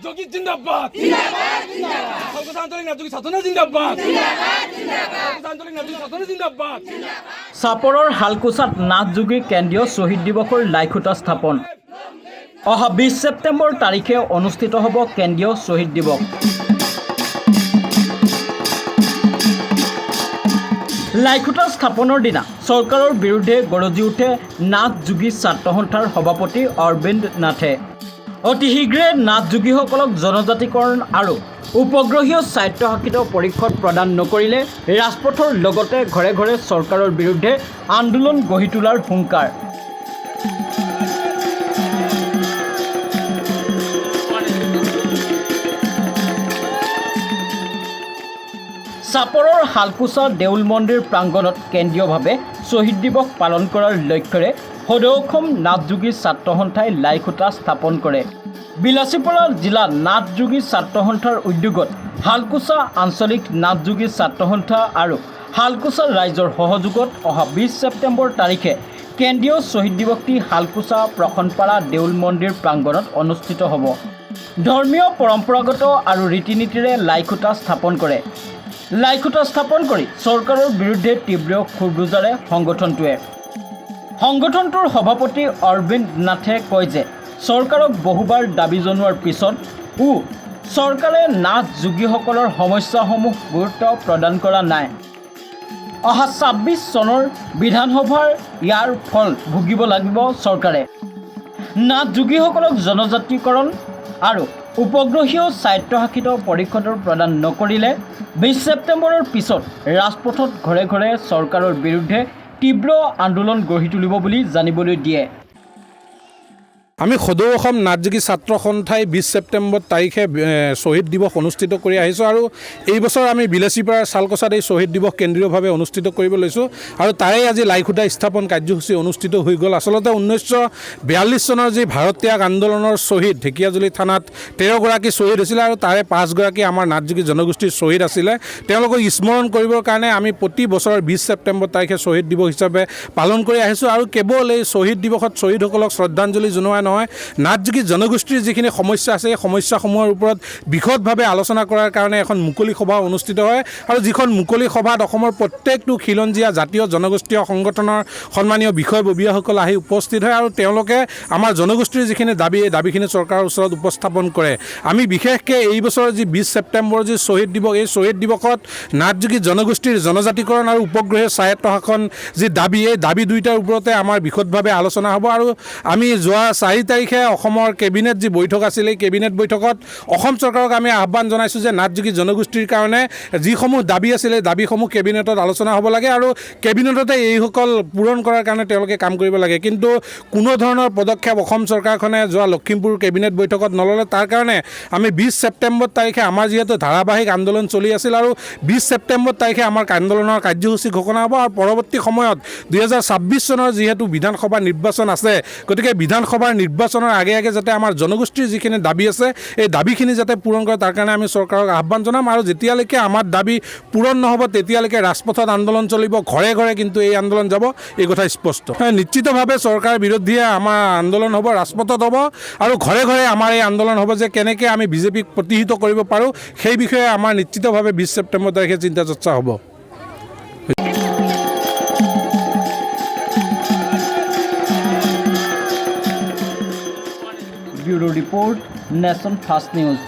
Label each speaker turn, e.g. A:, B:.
A: যোগী জিন্দাবাদ, শালকোচা আঞ্চলিক নাথযোগী ছাত্ৰ জিন্দাবাদ, আঞ্চলিক নাথযোগী ছাত্ৰ জিন্দাবাদ।
B: চাপৰৰ শালকোচাত নাথ যোগী কেন্দ্ৰীয় শ্বহীদ দিৱসৰ লাইখুঁটা স্থাপন। অহা 20 ছেপ্টেম্বৰ তাৰিখে অনুষ্ঠিত হ'ব কেন্দ্ৰীয় শ্বহীদ দিৱস। লাইখুঁটা স্থাপনৰ দিনা চৰকাৰৰ বিৰুদ্ধে গৰজি উঠে নাথ যোগী ছাত্ৰ সন্থাৰ সভাপতি অৰবিন্দ নাথে। অতি শীঘ্ৰে নাথ যোগীসকলক জনজাতিকৰণ আৰু উপগ্ৰহীয় স্বায়ত্তশাসিত পৰিষদ প্ৰদান নকৰিলে ৰাজপথৰ লগতে ঘৰে ঘৰে চৰকাৰৰ বিৰুদ্ধে আন্দোলন গঢ়ি তোলাৰ হুংকাৰ। চাপৰৰ শালকোচা দেউল মন্দিৰ প্ৰাংগণত কেন্দ্ৰীয়ভাৱে শ্বহীদ দিৱস পালন কৰাৰ লক্ষ্যৰে সদৌ অসম নাথযোগী ছাত্ৰ সন্থাই লাইখুঁটা স্থাপন কৰে। বিলাসীপাৰা জিলা নাথযোগী ছাত্ৰ সন্থাৰ উদ্যোগত শালকোচা আঞ্চলিক নাথযোগী ছাত্ৰ সন্থা আৰু শালকোচা ৰাইজৰ সহযোগত অহা 20 ছেপ্টেম্বৰ তাৰিখে কেন্দ্ৰীয় শ্বহীদ দিৱসটি শালকোচা প্ৰখণ্ডপাৰা দেউল মন্দিৰ প্ৰাংগণত অনুষ্ঠিত হ'ব। ধৰ্মীয় পৰম্পৰাগত আৰু ৰীতি নীতিৰে লাইখুঁটা স্থাপন কৰে। লাইখুঁটা স্থাপন কৰি চৰকাৰৰ বিৰুদ্ধে তীব্ৰ ক্ষোভ ৰুজাৰে সংগঠনটোৱে। সংগঠনটোৰ সভাপতি অৰবিন্দ নাথে কয় যে চৰকাৰক বহুবাৰ দাবী জনোৱাৰ পিছত ও চৰকাৰে নাথ যোগীসকলৰ সমস্যাসমূহ গুৰুত্ব প্ৰদান কৰা নাই। অহা 26 চনৰ বিধানসভাৰ ইয়াৰ ফল ভুগিব লাগিব চৰকাৰে। নাথ যোগীসকলক জনজাতিকৰণ আৰু উপগ্ৰহীয় স্বায়ত্তশাসিত পৰিষদৰ প্ৰদান নকৰিলে 20 ছেপ্টেম্বৰৰ পিছত ৰাজপথত ঘৰে ঘৰে চৰকাৰৰ বিৰুদ্ধে তীব্ৰ আন্দোলন গঢ়ি তুলিব বুলি জানিবলৈ দিয়ে।
C: আমি সদৌ অসম নাথযোগী ছাত্ৰ সন্থাই 20 ছেপ্টেম্বৰ তাৰিখে শ্বহীদ দিৱস অনুষ্ঠিত কৰি আহিছোঁ আৰু এই বছৰ আমি বিলাসীপাৰাৰ শালকোচাত এই শ্বহীদ দিৱস কেন্দ্ৰীয়ভাৱে অনুষ্ঠিত কৰিব লৈছোঁ আৰু তাৰে আজি লাইখুঁটা স্থাপন কাৰ্যসূচী অনুষ্ঠিত হৈ গ'ল। আচলতে 1942 চনৰ যি ভাৰত ত্যাগ আন্দোলনৰ শ্বহীদ ঢেকীয়াজুলি থানাত 13গৰাকী শ্বহীদ হৈছিলে আৰু তাৰে 5গৰাকী আমাৰ নাথযোগী জনগোষ্ঠীৰ শ্বহীদ আছিলে। তেওঁলোকক স্মৰণ কৰিবৰ কাৰণে আমি প্ৰতি বছৰৰ 20 ছেপ্টেম্বৰ তাৰিখে শ্বহীদ দিৱস হিচাপে পালন কৰি আহিছোঁ আৰু কেৱল এই শ্বহীদ দিৱসত শ্বহীদসকলক শ্ৰদ্ধাঞ্জলি জনোৱা নহয়, নাথযোগী জনগোষ্ঠীৰ যিখিনি সমস্যা আছে এই সমস্যাসমূহৰ ওপৰত বিশদভাৱে আলোচনা কৰাৰ কাৰণে এখন মুকলি সভা অনুষ্ঠিত হয় আৰু যিখন মুকলি সভাত অসমৰ প্ৰত্যেকটো খিলঞ্জীয়া জাতীয় জনগোষ্ঠীয় সংগঠনৰ সন্মানীয় বিষয়ববীয়াসকল আহি উপস্থিত হয় আৰু তেওঁলোকে আমাৰ জনগোষ্ঠীৰ যিখিনি দাবী, এই দাবীখিনি চৰকাৰৰ ওচৰত উপস্থাপন কৰে। আমি বিশেষকৈ এই বছৰৰ যি 20 ছেপ্টেম্বৰ যি শ্বহীদ দিৱস, এই শ্বহীদ দিৱসত নাথযোগী জনগোষ্ঠীৰ জনজাতিকৰণ আৰু উপগ্ৰহীয় স্বায়ত্তশাসন যি দাবী, এই দাবী দুইটাৰ ওপৰতে আমাৰ বিশদভাৱে আলোচনা হ'ব। আৰু আমি যোৱা 4 তাৰিখে অসমৰ কেবিনেট যি বৈঠক আছিল, এই কেবিনেট বৈঠকত অসম চৰকাৰক আমি আহ্বান জনাইছোঁ যে নাথযোগী জনগোষ্ঠীৰ কাৰণে যিসমূহ দাবী আছিল এই দাবীসমূহ কেবিনেটত আলোচনা হ'ব লাগে আৰু কেবিনেটতে এইসকল পূৰণ কৰাৰ কাৰণে তেওঁলোকে কাম কৰিব লাগে। কিন্তু কোনো ধৰণৰ পদক্ষেপ অসম চৰকাৰখনে যোৱা লখিমপুৰ কেবিনেট বৈঠকত নল'লে। তাৰ কাৰণে আমি 20 ছেপ্টেম্বৰ তাৰিখে আমাৰ যিহেতু ধাৰাবাহিক আন্দোলন চলি আছিল আৰু 20 ছেপ্টেম্বৰ তাৰিখে আমাৰ আন্দোলনৰ কাৰ্যসূচী ঘোষণা হ'ব আৰু পৰৱৰ্তী সময়ত 2026 চনৰ যিহেতু বিধানসভা নিৰ্বাচন আছে, গতিকে বিধানসভাৰ নিৰ্বাচনৰ আগে আগে যাতে আমাৰ জনগোষ্ঠীৰ যিখিনি দাবী আছে এই দাবীখিনি যাতে পূৰণ কৰে তাৰ কাৰণে আমি চৰকাৰক আহ্বান জনাম। আৰু যেতিয়ালৈকে আমাৰ দাবী পূৰণ নহ'ব তেতিয়ালৈকে ৰাজপথত আন্দোলন চলিব, ঘৰে ঘৰে কিন্তু এই আন্দোলন যাব, এই কথা স্পষ্ট। নিশ্চিতভাৱে চৰকাৰ বিৰোধীয়ে আমাৰ আন্দোলন হ'ব, ৰাজপথত হ'ব আৰু ঘৰে ঘৰে আমাৰ এই আন্দোলন হ'ব যে কেনেকৈ আমি বিজেপিক প্ৰতিহিত কৰিব পাৰোঁ সেই বিষয়ে আমাৰ নিশ্চিতভাৱে 20 ছেপ্টেম্বৰ তাৰিখে চিন্তা চৰ্চা হ'ব।
B: Bureau report, Nation First News.